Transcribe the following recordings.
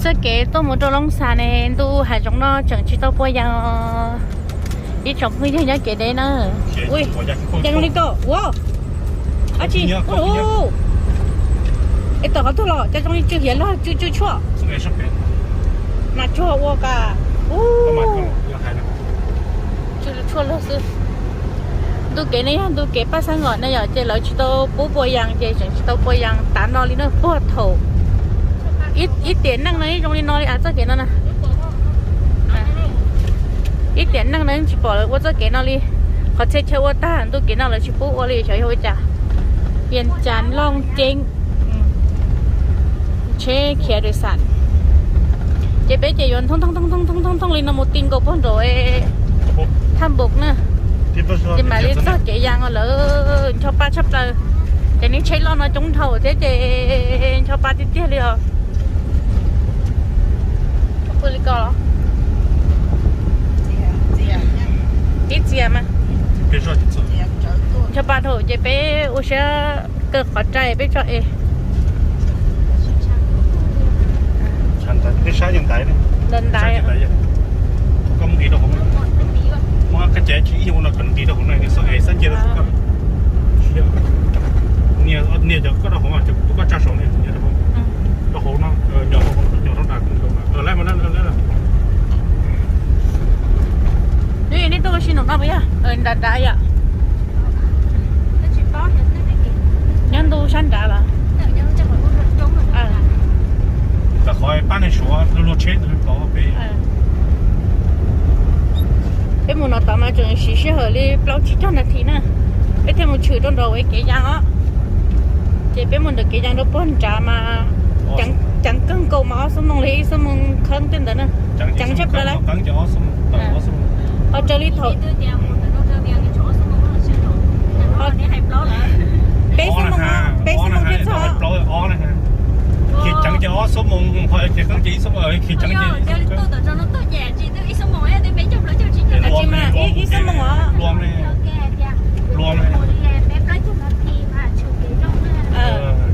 Txoj kev tuaj mus rau Loob Xas ne, ntuj hav zoov no tseem tsis tau puas yas os. Ib tsoom phooj ywg nyob kev deb na. Ui, yees li ko ua. Ab tsi, ua, es tom qhov twg los cov zoo li tsw hiav log tsw tsw tshuaj. Mas tsuag ua ka. Tsw tshuaj log xwb. Ntu kev ne yog ntu kev paj xab ngom ne yom, ces lawv tsis tau pub puas yas ces tseem tsis tau puas yas tav no li na, puag thaum ib tiam neej no zoo li no li a, txoj kev no na. Ib tiam neej no yeej tsis pom lawv ua txoj kev no li. Qhov txhia chaw ua tag, ntu kev no lawv tsis pub ua li, xyov yog ua cas. Vias Cas Looj Ceeb, tsheb khiav rais xam. Ces peb ces yuav thooj thooj thooj thooj thooj li no mus ti nkaus puag nraum Thaj Npaum na. Ces mam li txog kev yas os, lawv ncho pa tshaj plaws. Ces nej tsheb loj no coob dhau thiab ces ncho pa tiag tiag li os. Pw li ko los? Ib txias mas. Ncho pa dhau ces peb ua siab kaw qhov rai peb tso es. Ntawm ntaiv. Nias cov koj rau hauv, koj tsa saum, rau hauv no, nyob rau nram. Nej tuaj ua si nram no puas yog? Nram nrad yom. Nyob ntu sab nrad los? Ntawm qhov pab neeg Suav luag tsheb ntawd tod peb. Peb mus no tod mas tseem siv sij hawm li plaub tsib caug nas this na, peb thiaj mus tshwm rau nraum kev yas os. Ces peb mus ntawm kev yas rau puag nrad mas ceev kawg nkaus mas ob xuab moos li ib xuab moos kheeb tej ntawd na. Ceev tshaj plaws lawm. Ho raws li thaum peb xuab moos, peb xuab moos thiaj txog. Ces ceev ces ob xuab moos, ho ces kheeb ces ib xuab moos, ces ceev ces ib xuab moos os.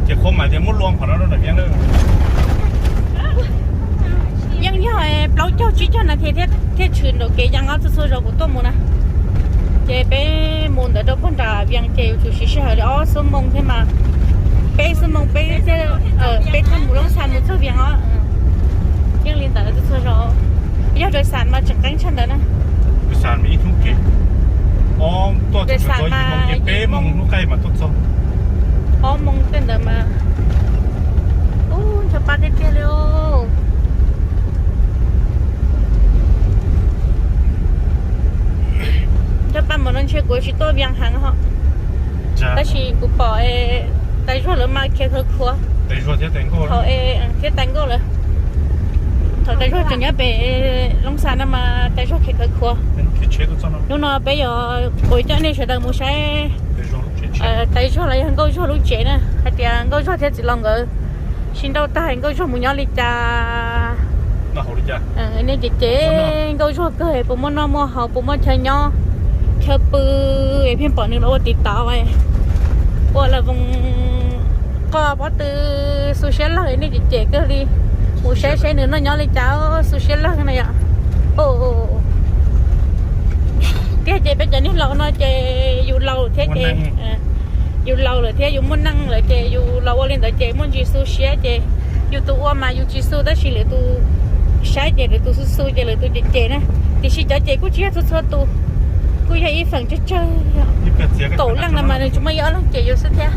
Ces qhov mas ces muab lua qhov no rau daim viav na. Yeej yog plaub caug tsib caug nas this thiaj tshwm nraum kev yas os, txhua txhua zaus kuv tuaj mus na. Ces peb mus ntawd rau puag nram vias ces yuav tsum siv sij hawm li ob xuab moos thiab mas. Peb xuab moos peb thiaj, peb thiaj mus Loob Xas mus txog vias os. Yeej li ntawd txhua txhua zaus. Yog rais xam mas tseem qeeb tshaj ntawd na. Rais xam mas peb moos hnub qaij mas tuaj txog. Ob moos tej ntawd mas. Ub, ncho pa tiag tiag li. Ncho pa mas no ntshe kuv tsis tuaj vias heev ho. Tab sis kuv pom tais Zuag lawv mas khiav khawv khuav. Thiab tais nkauj lawm. Thaum tais Zuag tseem nyob pem Loob Xas no mas tais Zuag khiav khawv khuav. Hnub no peb yuav, kuv coj nej sawv daws mus saib tais Zuag los yog nkauj Zuag lub tsev na, hais tias nkauj Zuag thiab txiv laus nkawd sib nrauj tag nkauj Zuag mus nyob li cas. Nej cem cem nkauj Zuag kawg, puas muaj noj muaj haus, puas muaj chaw nyob chaw pw, pheej pom nws los ua TikTok, ua lawv voos qoj pob tw xu siab lawg, nej cem cem kawg li. Mus saib saib nws noj nyob li cas xu siab lawg na yom. Tiag ces peb cov niag laus no ces yus laus thiab ces yus laus lawm thiab yus muaj neej lawm ces yus los ua li ntawd ces muaj ntsis xu siab ces yus tus ua mas yus tsis xu tab sis lwm tus saib ces lwm tus xu xu ces lwm tus cem cem na. Tiam sis cov cem kuj tsis yog txhua txhua tus, kuj yog ib feem tsawg tsawg. Kaum leej no mas nws tsis muaj ib ob leeg cem yus xwb thiab.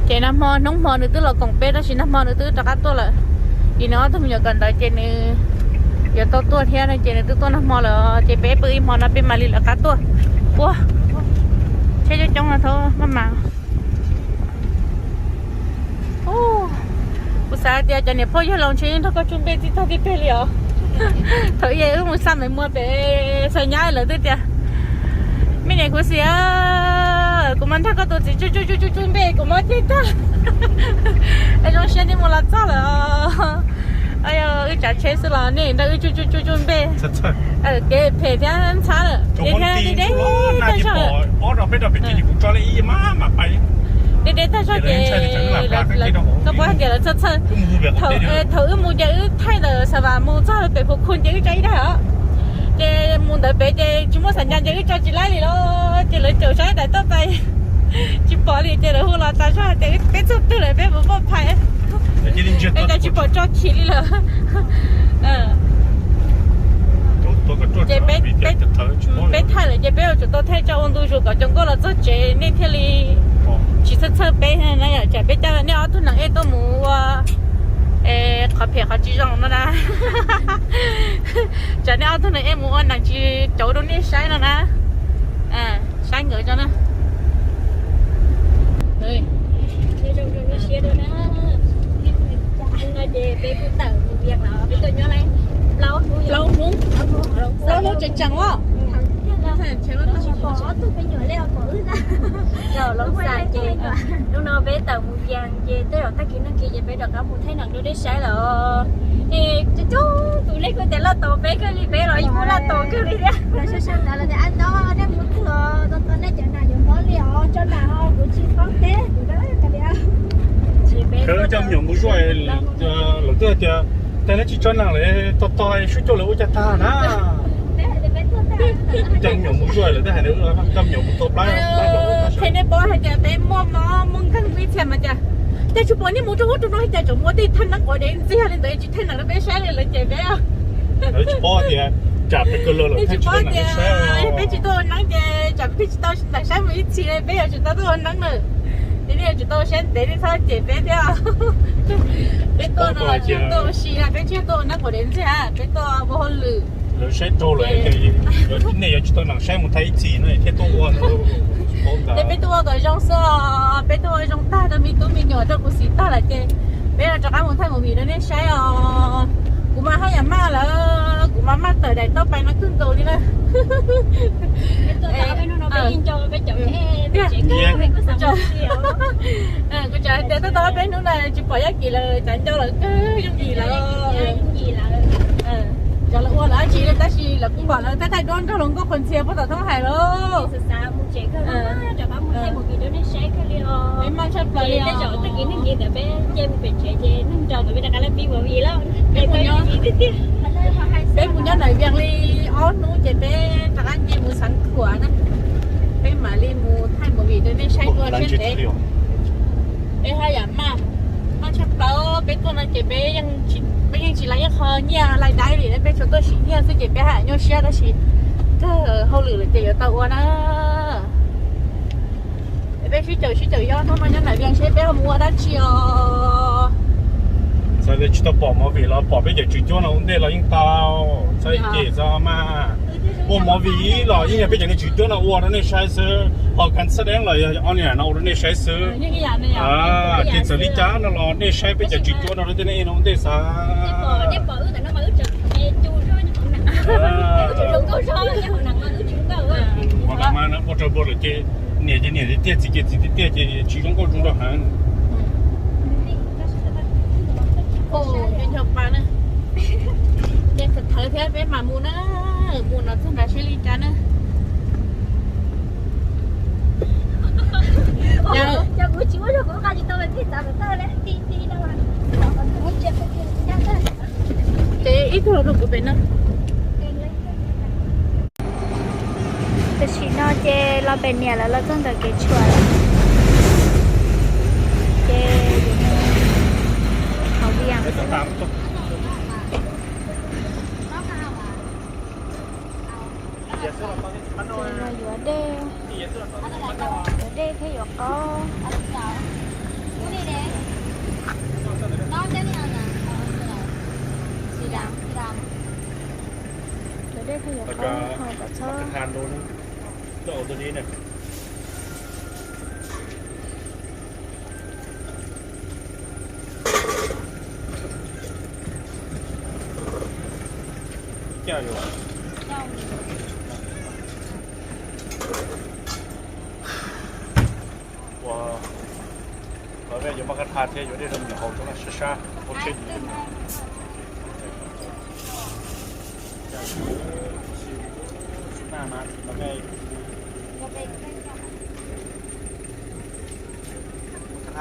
Ces nag hmo hnub hmo nws twb los koom peb tab sis nag hmo nws twb rov qab tuaj lawm. Vim nws ob tug me nyuam kawm ntawv ces nws yuav tau tuaj thiab no ces nws twb tuaj nag hmo lawm ces peb pw ib hmo no peb mam li lawv qab tuaj. Ua, tsheb coob coob no thaum maj mam. Kuv xav tias cov niam phooj ywg laus ntshe yeej nrog koj tsuj npej txij tag tib pliag li os. Thaum ub wb mus xa Maiv Muas pem Xais Nyab lawv twb tias, me niam kuv xis, kuv mas nrog koj tus txiv tsuj tsuj tsuj tsuj npej kuv mob ceg tag. Es zoo siab nej mus los txog lawm. Wb tsav tsheb xwb los nej nrog wb tsuj tsuj tsuj tsuj npej. Kev phem thiab ntxhab lawm, kev thiab deb deb tag zog lawm. Deb deb tag zog ces koj puas hais tias lawv txhawj txhawj. Thaum wb mus ces wb thaij ntawm Xav Vas mus txog pem Phu Khun ces wb tso ib daim os. Ces mus ntawd pem ces tsis muaj xav ncas ces wb tso tsis laib li los ces lawv caum saib daim toj pais tsis pom li ces lawv hu los tas zog tias peb txog twg lawm peb mus poj phais. Es cas tsis pom tso khiv li lawm. Ces peb thaij lawm ces peb yuav tsum tau thaij tso ua ntu zus kom cov nkauj los txog tsev nej thiaj li tsis txhawj txhawj peb na yom. Tsam peb coj nej ob tug nees ej tuaj mus ua qhov phem qhov tsis zoo no na. Tsam nej ob tug nees ej mus ua nees tsis cauv rau nej saib no na. Saib nkawd tso na. Ces peb kuj tawm mus Vias lawm, peb tuaj nyob lawm plaub hnub, plaub hnub tseem tseem os. Ob tug me nyuam li pom wb ntag. Los xav ces hnub no peb tawm mus Vias ces tej zaum tag kis nag kis ces peb rov qab mus thaij nees rau nej saib lawm. Es cov tus lej kuj tias loj tos peb kawg li, peb los yeej muaj loj tos kawg li thiab. Sawv daws tias a no nej mus twg os, tos tos nej cov nas yuav mob li os, tso nas os, kuv tsis paub teb kuv. Coj me nyuam mus zuaj, lawv twb tias tag neb tsis tso nas lawm, tos tos sub cuag lawv ua cas tag na. Coj me nyuam mus zuaj lawv twb hais tias coj me nyuam mus tua plab. Qhia nej paub hais tias peb muaj mob muaj nkeeg ib txhia mas cas, cas tsis pom nej mus rau ub rau no, cas tseem muaj tej thaij neeb quav dev ntxiag li ntawd tsis thaij nees rau peb saib li lawv cem peb. Lawv tsis paub tias tsam peb kawg lawm, nej tsis paub tias yog peb tsis tuaj ua neeb ces tsam peb tsis tau nees saib mus ib txhis, peb yuav tsum tau tuaj ua neeb na. Ces nej yuav tsum tau saib ntev, nej txhob cem peb thiab. Peb tuaj no los tsis tuaj ua si na, peb tsis yog tuaj ua neeb quav dev ntxiag, peb tuaj ua hauj lwm. Lawv saib raug lawm, nej yuav tsis tau nees saib mus thaij ib txhis no thiaj tuaj ua. Ces peb tuaj ua kom zoo xwb, peb tuaj ua zoo tag rau me tub me nyuam rau kuv xim tag lawm ces peb rov qab mus thaij movie rau nej saib os. Kuv mas haj yam maj lawm, kuv mas maj tawm daim toj pais no kawg nkaus li na. Kuv tseem hais tias tuaj tau ob peb hnub no tsis pom Yaj Kim lawm, cav nco lawm kawg yooj yim lawm. Cov lawv ua lawv dab tsi tab sis lawv kuj pom lawv thaij thaij duab nrog hluas nkauj qhuas ntxhias puag tom thoob hais lauj. Peb maj tshaj plaws li os. Peb mus nyob Nais Vias li ob hnub ces peb rov qab nce mus Xeev Khuam na. Peb mam li mus thaij movie rau nej saib dua thiab ntev. Peb haj yam maj, maj tshaj plaws. Peb tuaj no ces peb, peb yeej tsis laij ib qho nyiaj laij daib li, peb tsuas tuaj sim nyiaj xwb ces peb haj yam nyuaj siab tab sis kawg hauj lwm lawm ces yuav tau ua na. Peb sib caum sib caum yob hnub no nyob Nais Vias seb peb ho mus ua dab tsi os. Txawm tsis tau pom movie los pom peb cov tswv cuab no ua ntej los yeej tau. Txhob cem txhob maj. Ua movie los yeej yog peb cov niag tswv cuab no ua rau nej saib xwb, ho kas xab deeb los yog ob niag no ua rau nej saib xwb. Ces txawm li cas no los nej saib peb cov tswv cuab no rau tej nej no ua ntej xwb. Ua rau npua lawm ces niam ces niam tiag tiag, txiv ces txiv tiag tiag ces tsis zoo nkauj zoo nraug heev. Ces thawv thiab peb mam mus na, mus no txog nrad seb li cas na. Ces ib tug los rau kuv pem no. Tam sim no ces los pem niam lawv los txog ntawm kev tshuam lawm. Ces yuav mus hauv Vias. Ces no yuav dej, yuav dej thiab yuav qaub. Yuav dej thiab yuav qaub haus kom txhob. Ua, lawv yuav maj kaj tha thiab yuav dej rau me nyuam haus tso na, sab sab, ua tsheb.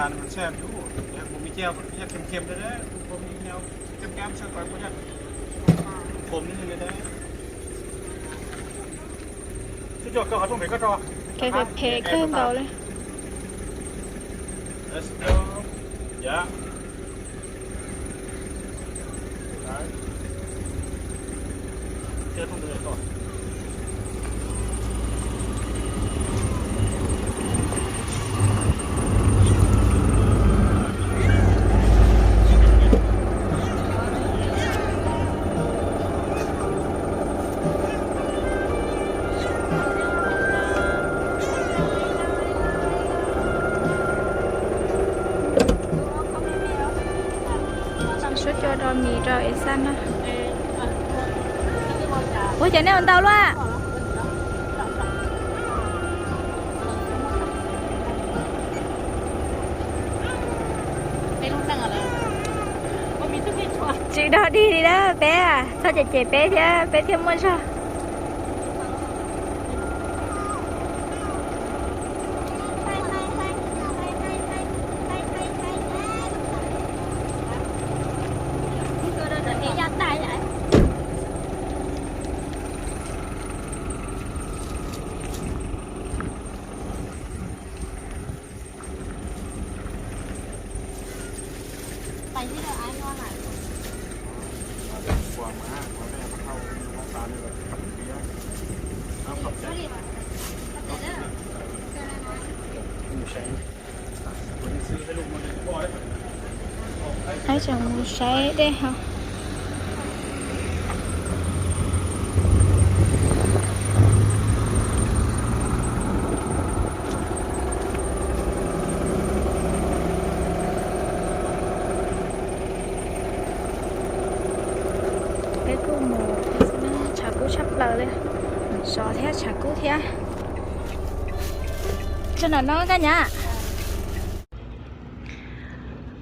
Kem kem, kem kem, kem kem, kem kem, kem kem. Phem kawg nkaus li. Suab cua rau mis rau es xaj na. Ua cas nej ua ntau luaj? Tsis dog dig li na peb, txhob cem cem peb thiab peb thiaj muaj zog. Aib, tseem mus saib dej ho. Peb kuj mus, tshav kub tshaj plaws li, sov thiab tshav kub thiab. Tso nram no koj nyab.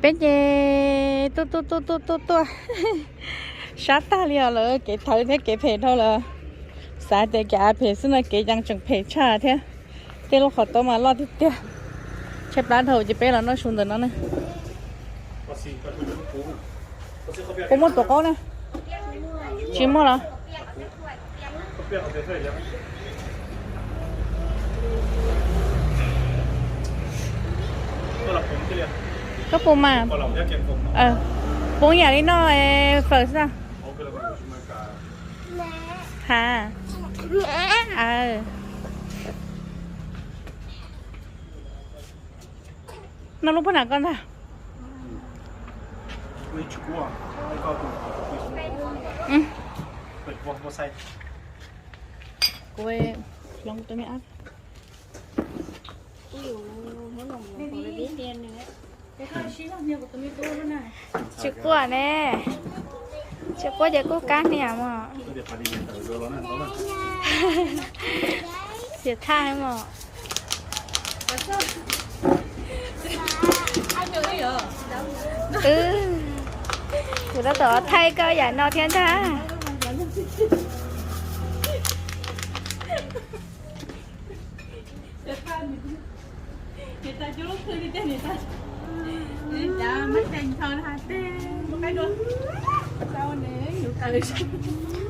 Peb ces tuaj tuaj tuaj tuaj tuaj tuaj sab tag li os, lawv kev thawv thiab kev phem dhau lawm. Xav tias kev av phem xwb no, kev yees tseem phem tshaj thiab. Tej lub qhov tob mas loj tiag tiag. Tshaib plab dhau ces peb los noj su ntawm no na. Puas muaj tuav qaub na? Tsis muaj los? Koj puas mas? Puas yam li noj fawm xwb na? Ha. Noj lub puag nram koj ntag. Kuv hloov tus me ab. Tsis quaj ne, tsis quaj ces kuj kab hniav mog. Xav thaj mog. Kuv tab tom thaij koj yam no thiab ntag.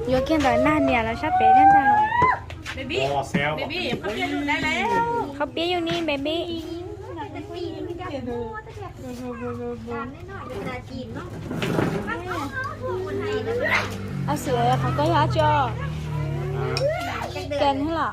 Yuav kiag ntawm nag niam los sab pem thiab ntag. Qhov pib yus ni baby. Ab xwm qhov koj yog dab tsi os? Kem thiab los?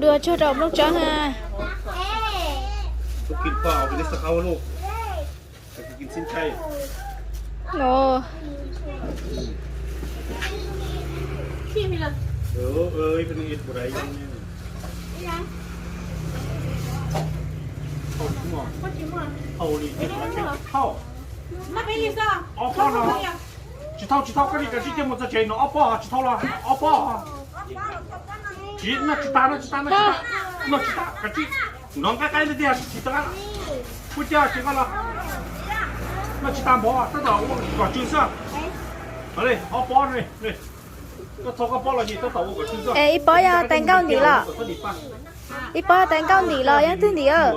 Dua tsuag rau nplooj tsawb ha. Tsis thauj, tsis thauj, koj li kav tsij cia mus txog tsev no ob pob, tsis thauj los ob pob. Tsis, noj tsis tas, noj tsis tas, noj tsis tas, noj tsis tas, kav tsij. Nov nqaij qaib li tiag, tsis tau. Kuj coj tsis nqaij los. Noj tsis tas npov, tab tom ua kom tsw xwb. Li ob pob li. Koj thauj koj pob los ces tab tom ua kom tsw xwb. Es ib pob yog tais nkauj ntim los? Ib pob tais nkauj ntim los yeej twg ntim?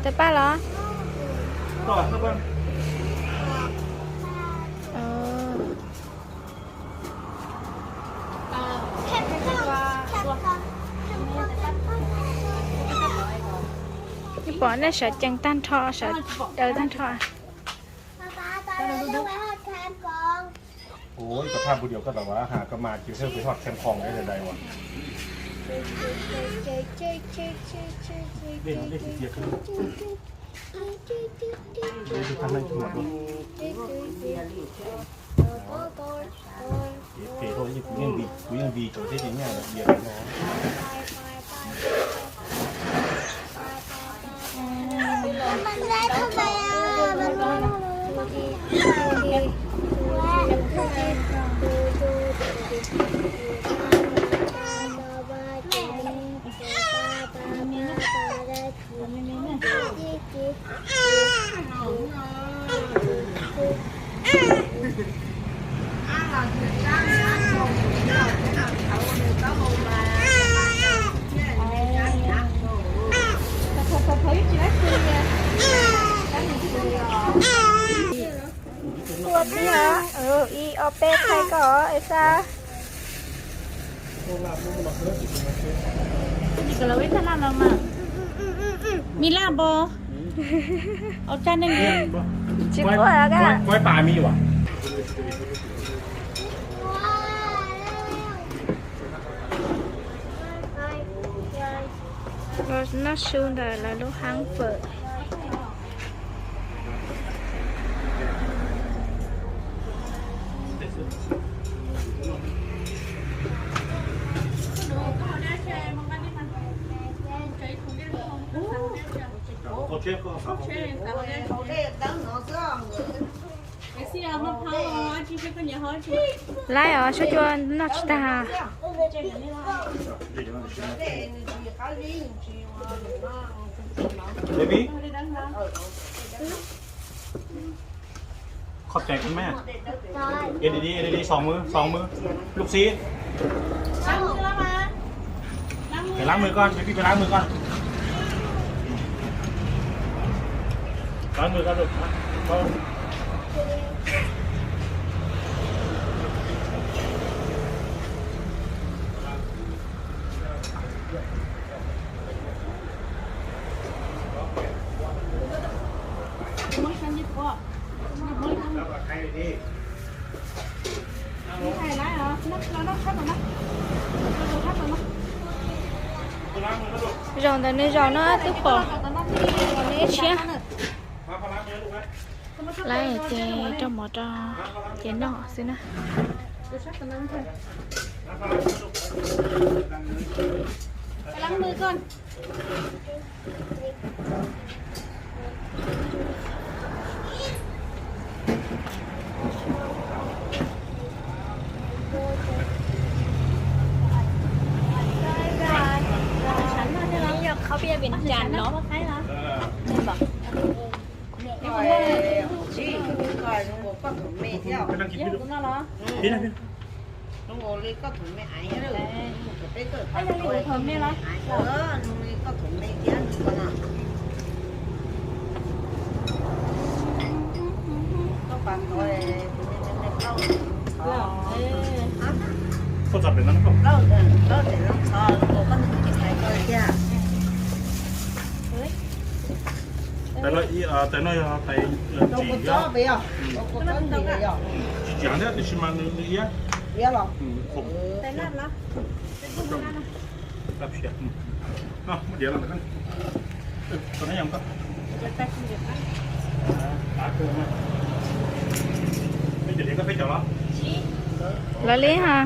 Tais paj los? Ib pob nej sawv ceev tag nrho, sawv daws tag nrho. Ôi, có tha bu điều có tao bảo hà có mà chiều theo cái hot thêm phòng đấy là đầy mà. Đây nó đây thì tiệc. Đây thì thằng này thì mà đúng. Kể thôi nhưng cũng nhưng vì cũng nhưng vì chỗ thế thì nha, là việc nó. Ua tib, ib ob peb thaij koj es xav. Mi laj npo. Tsis quaj koj. Los noj su ntawm lawv lub hab fawm. Laib os, suab cua noj tsis tag. Khov cai koj me. Ê đi đi, ê đi đi, song mươn, song mươn. Lub xib. Phải lắng mưa con, phải, phải lắng mưa con. Lắng mưa con được. Zaum ntawm nws zaum no twb pom nws tshiab. Laib ces rau mov rau ces noj xwb na. Yog khov pia vim cas no. Koj thaum me thiab. Koj thaum me thiab. Koj pas ntawd tus me plaub. Koj txog pem no koj plaub, plaub pem no txog, koj tsis hais koj tiag. Tais no, tais no yog tais ntsim thiab. Tsis ntsim thiab tiam sis mas nws, nws iab. Iab los? Tais laj los? Laj phiab. No, muab diav los ntawm ko. Peb cov diav koj peb cov los? Lawv li ha.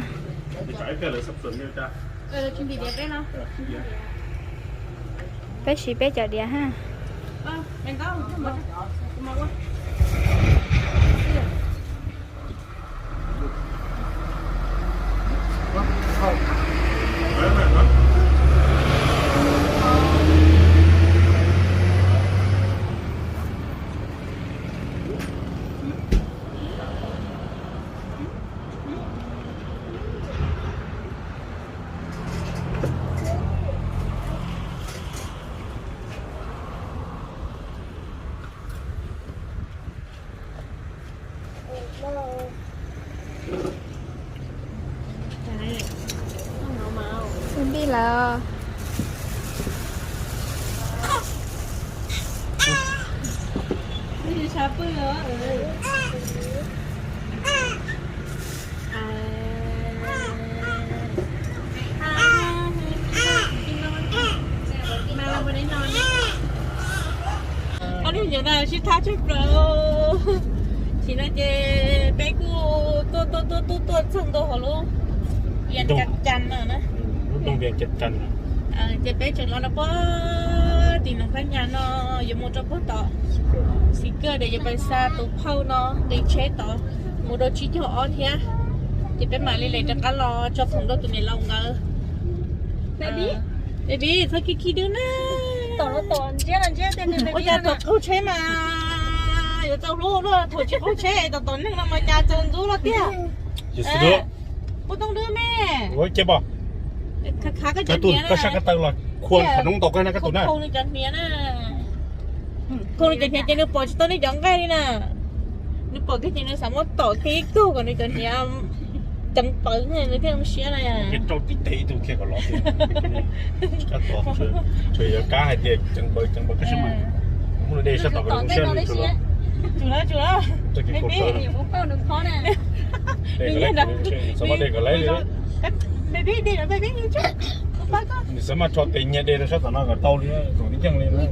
Peb siv peb cov diav ha. Ob niag nyuam na sib thab tshaj plaws. Tam sim no ces peb kuj tuaj tuaj tuaj tuaj tuaj txog ntua hauv lub Vias Cas Cas no na. Ces peb tseem los rau puag tim Noo Phab Nyas no, yuav mus rau puag tod Xis Kawj, ces yuav pais xa tus phauj no nqis tsheb tod mus rau tsib caug ob thiab. Ces peb mam li lem rov qab los tso khoom rau tus niam laus nkawd. Baby, txhob khib khib dub na. Ua cas thaum qaug tsheb mas yuav txaus hlub luaj, thaum tsis qaug tsheb es tom tom neeg no mas cas txaus ntxub luaj tiag. Pub toob dub me. Khav khav koj cov hniav na. Khau nws cov hniav na. Khau nws cov hniav ces nws pom tsis tau nej cov nqaij li na. Nws pom kiag ces nws xav muab tom kiag ib tug kom nws cov hniav ceev pawv nws thiaj zoo siab na. Rau tib teg ib tug kiag kom los. Tsuas yog kab hais tias ceev pawv ceev pawv kab sib mas. Muab de sab tom kom zoo siab li tsuas los. Nws xav mas tso tes nyiag de rau sab tom no kom tau li, kom tib yeej li.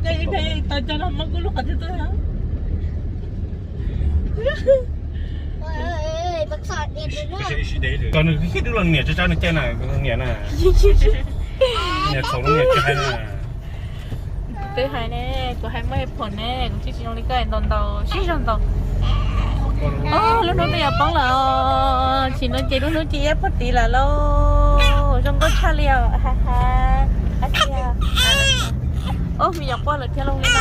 Kom nws khib dub los niam tsa tsa nws caij na, niam na. Niam txhaum lub niam tsis hais na. Twb hais ne, kuv hais muaj hais phom ne, kuv tsis tsis zoo li koj ntau ntau sib zog ntau. Lub hnub twb yuav poob lawm os, tam sim no ces lub hnub ci iab puag tid lawm lauj, zoo nkauj tshaj li os. Ob me nyuam quaj lawm thiab lauj li no.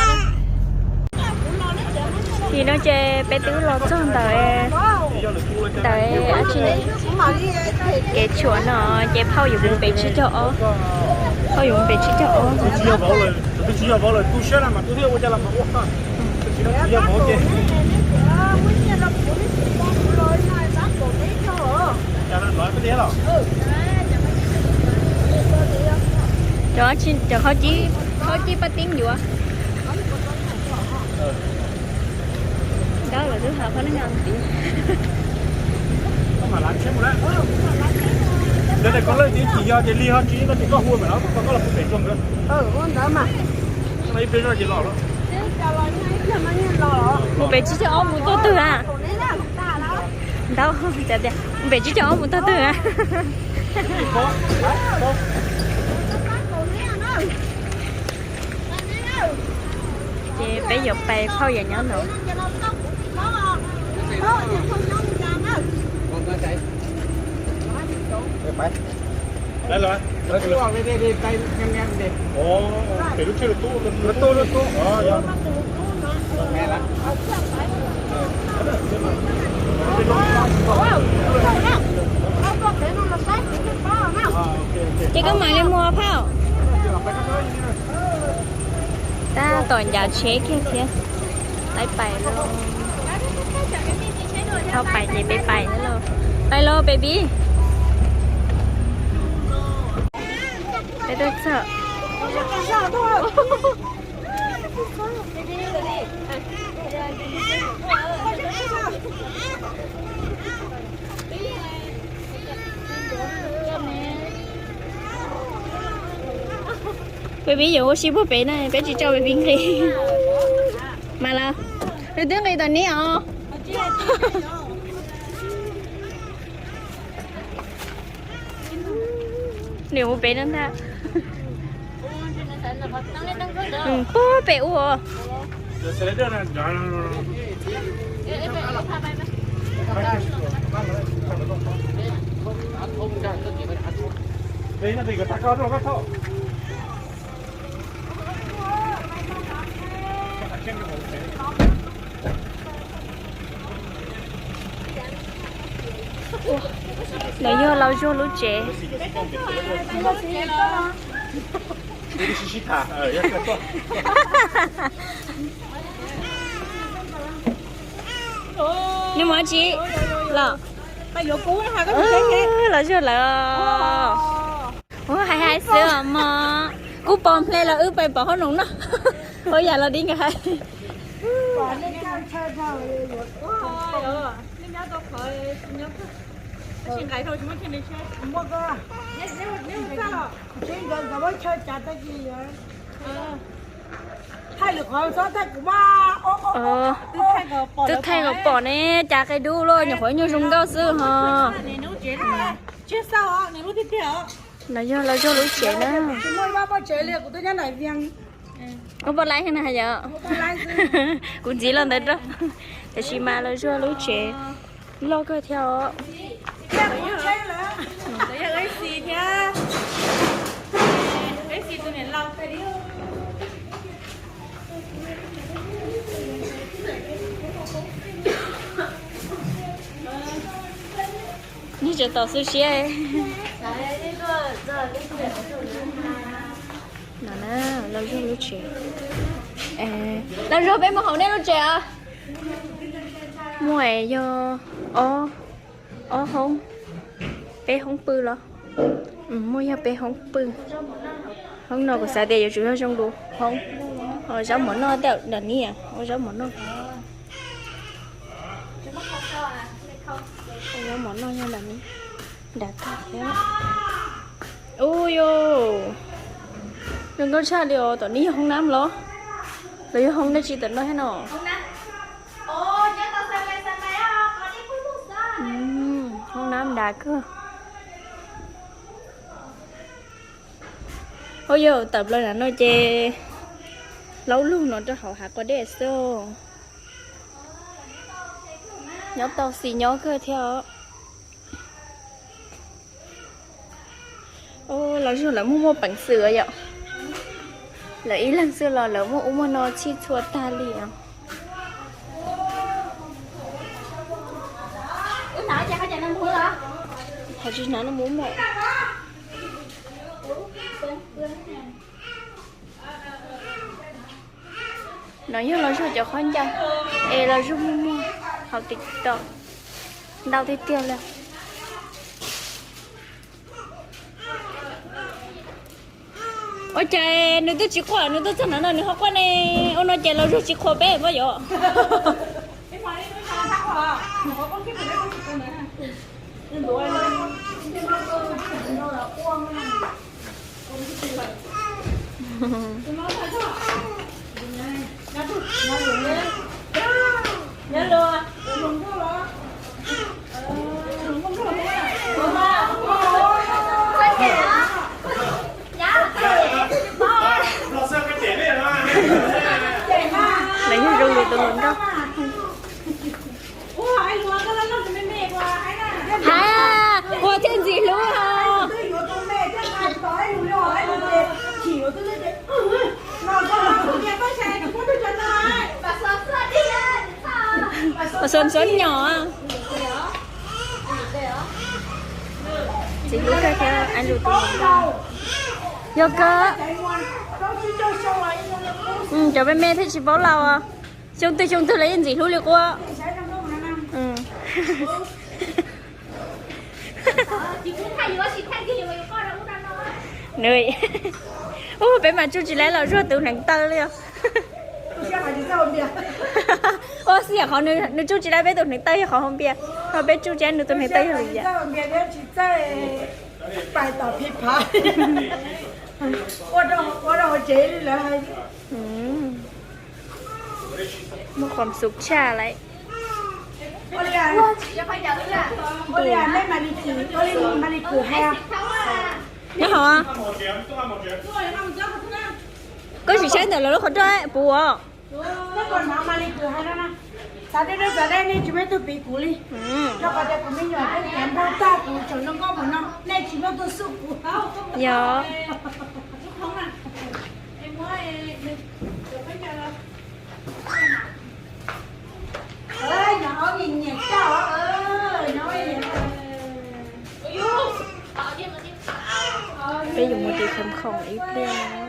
Tam sim no ces peb twb los txog ntawm, ntawm kev tshuam no ces phauj yuav mus pem tsib caug ob, phauj yuav mus pem tsib caug ob. Cov, cov khaub cib, khaub cib paj tib yuav. Ntawd lawv twb hais phab neej no. Ntawd koj leej twg chim yog ces lig ho tsis, koj hu mas koj los pem tso ntawd. Mus pem tsib caug ob mus tog twg a? Ntawd tias mus pem tsib caug ob mus tog twg a? Ces peb yuav pais phauj yam nyob no. Ces koj mam li mus phauj. Tab tom ncav tsheb kiag thiab. Peb pais lauj. Phauj pais ces peb pais thiab lauj. Pais lauj baby. Peb twb txog. Baby yuav ua si puag pem na, peb tsis tso baby nqis. Mas los, nws twb nqis tom ni os. Nws ua pem no ntag. Puag pem ua. Lawv yog Lauj Zuag lub tsev. Nws mus tsi los? Lauj Zuag lawv. Ua hais hais xwb os mog. Kuv pom hle los wb pais pom hauv noos noj. Ua yam los di nkawd hais. Twb thaij kom pom ne, cas qe dub luaj, nyuam qhuav nyuag zoo nkauj xwb ho. No yog Los Zuag lub tsev na. Ua poj laib na yom. Kuv ntxiv los ntawd rau. Tiam sis mas Los Zuag lub tsev loj kawg thiab os. Nws tseem tom xwb siab. No na, Lauj Zuag lub tsev. Lauj Zuag, peb mus hauv nej lub tsev os. Muaj yog ob, ob hoob, peb hoob pw los? Muaj yog peb hoob pw. Hoob no kuv xav tias yuav tsum yog zoo dua hoob. Zaub mov noj tej nram ni, ua zaub mov noj. Zaub mov noj nyob nram ni. Nram kawg thiab. Ub yus, zoo nkauj tshaj li os. Tom ni yog hoob nab los? Los yog hoob dab tsi tom no thiab no? Hoob nab nrad kawg. Ub yus, tawm plaws nram no ces laub lug no rau hauv hav quav dej xwb. Nyob tau xis nyob kawg thiab os. Los Zuag lawv muaj muaj peev xwm yom. Lawv ib leeg xwb los lawv muaj ub muaj no txhij txhua tag li os. Qhov tsis hnav no mus mog. No yog Los Zuag cov khaub ncaws es Los Zuag muaj muag hauv TikTok ntau tiag tiag li. Ua cas nws twb tsis quaj, nws twb txog no no nws ho quaj ne? Ua no ces Los Zuag tsis qhuas peb pob yom? Lawv yog zoo li tus hluas nkauj. Hais, ua thiaj ntxim hlub os. Ua xov xov nyom. Ntxim hlub kawg thiab, lus tus hluas nkauj. Yog kawg. Cov me me thiaj tsis paub laus os. Xyoo twg xyoo twg los yeej ntxim hlub li quaj. Nws, ub, peb mas tsuj tsis laib Los Zuag tus hneev taw li os. Ua xwb yam qhov nws tsuj tsis laib peb tus hneev taw yog qhov hauv npias, ho peb tsuj tsis laib nws tus hneev taw yog lwm yam. Muaj qhov xub tshaj lawm. Nyob hauv. Koj sim saib ntawm lawv lub qhov rooj puv os. Xav deb deb xav deb, nej tsis muaj ib tug piv kuv li. Rau qhov tias kuv me nyuam thiab kuv npau tag kuv tseem zoo nkauj mus no, nej tsis muaj tug xub kuv. Yog. Peb yuav mus tim khoom khoom ib pliag.